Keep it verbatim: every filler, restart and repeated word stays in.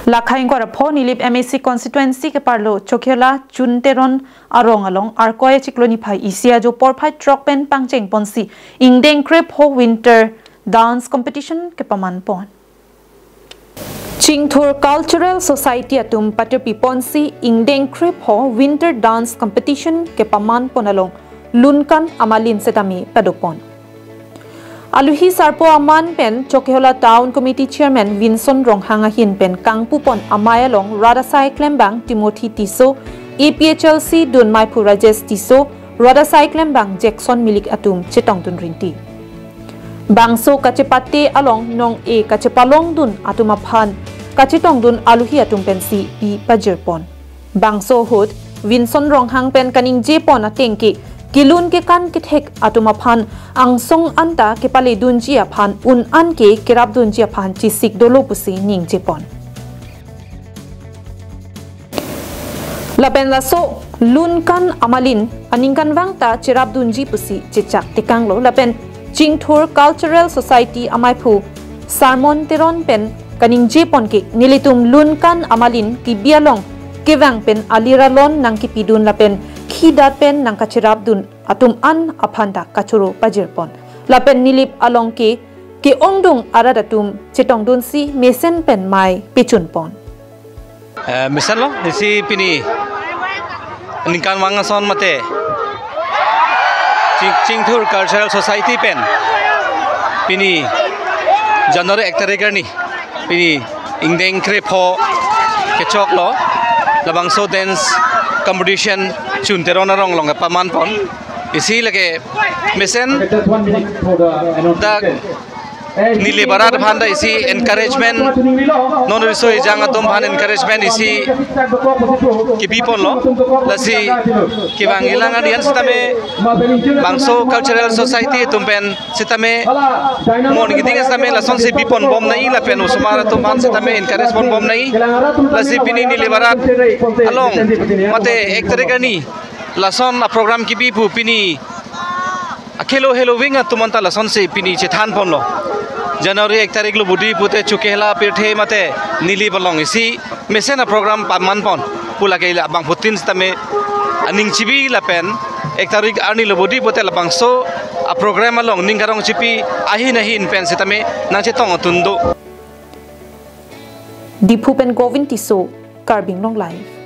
Lakhai ingkoi ra pho Nilip M A C constituency keparlo Chokihola Chun Teron arong along Arkoi achiklo niphai isi ajo porphai throk pen pangcheng ponsi ingdeng krepho winter dance competition kepaman pon. Chingthur Cultural Society atum patirpi ponsi ingdeng krepho winter dance competition kepaman pon along Lunkan Amalin setame padopon. Aluhi sarpo aman pen Chokihola Town Committee Chairman Vinson Ronghang ahin pen kangpupon amei along rat asai klembang Timothy Tisso, A P H L C dunmaiphu Rajesh Tisso, rat asai klembang Jackson Milik atum chetongdun rinti. Bangso kachepate along nong-e kachepalongdun atum aphan kachetongdun aluhi atum pensi pi pajirpon. Bangso ahut Vinson Ronghang pen kaningjepon ateng ke kelun kekan kethek atum aphan angsong anta kepaledunji aphan un-an ke kerapdunji aphan chesik dolo pusi ningjepon. Lapen laso Lunkan Amalin aningkanvang ta cherapdunji pusi chechak tekanglo lapen Chingthur Cultural Society amaiphu Sarmon Teron pen kaningjepon ke nelitum Lunkan Amalin kebi along kevang pen aliralon nangkepidun lapen khidat pen nangkacherapdun atum an aphan ta kachoro pajirpon. Lapen Nilip along ke ke-ongdung arat atum chetongdunsi mesen pen mei pechunpon. Eh, mesen lo, isi pini ningkanvang ason mate Ching, Chingthur Cultural Society pen pini January ek tarik arni pini ingdeng krepho kechoklo labangso dance competition Chun Teron arong along kepaman pon. Isi lake mesen Just one minute for the announcement. Dak Nilip arat aphan ta isi encouragement non riso ejang atum aphan encouragement isi kebi ponlo. Lasi kevang ilang adian setame bangso Cultural Society atum pen setame mon giding setame lasonsi bi ponbom nai lapen osomar atum aphan setame encourage ponbom nai. Lasi pini Nilip arat along mate ek tarik arni lason aprogram kebi pu pini akhelo heloving atum anta lasonsi pini chethan ponlo. January ek tarik lo budi pute Chokihola pirthe mate Nilip along isi mesen aprogram paman pon pu lake labangphutin setame aning chibi lapen ek tarik arni lo budi pute labangso aprogram along ning karong chipi ahin ahin pen setame nangchetongdun do. Diphu pen Govind Tisso, Karbi Anglong Live.